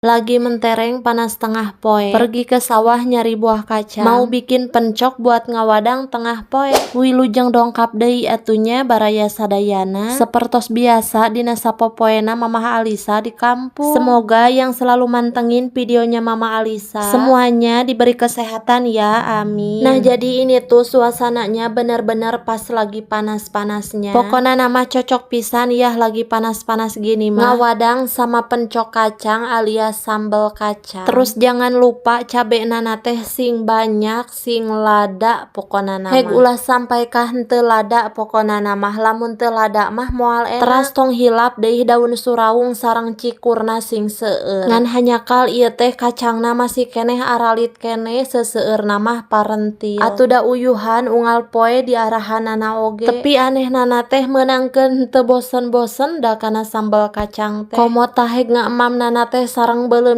Lagi mentereng panas tengah poe. Pergi ke sawah nyari buah kacang. Mau bikin pencok buat ngawadang tengah poe. Wilujeng dongkap deui atuh nya, baraya sadayana. Sepertos biasa dina sapopoena Mamah Alisa di kampung. Semoga yang selalu mantengin videonya Mama Alisa semuanya diberi kesehatan ya, amin. Nah, jadi ini tuh suasananya benar-benar pas lagi panas-panasnya. Pokoknya nama cocok pisan ya, lagi panas-panas gini mah ngawadang sama pencok kacang alias sambal kacang. Terus jangan lupa cabe nana teh sing banyak, sing lada pokokna nama. Heg ulah sampai kah henteu lada, pokokna mah lamun teu lada mah moal enak. Teras tong hilap deui daun suraung sareng cikurna sing seueur. Ngan hanjakal ieu teh kacangna masih keneh aralit keneh, seseueurna mah parentil. Atuh da uyuhan unggal poe diarahanana oge. Tapi anehnana teh meunangkeun teu bosen-bosen da kana sambal kacang teh. Komo tah heg ngaemamnana teh sareng beuleum.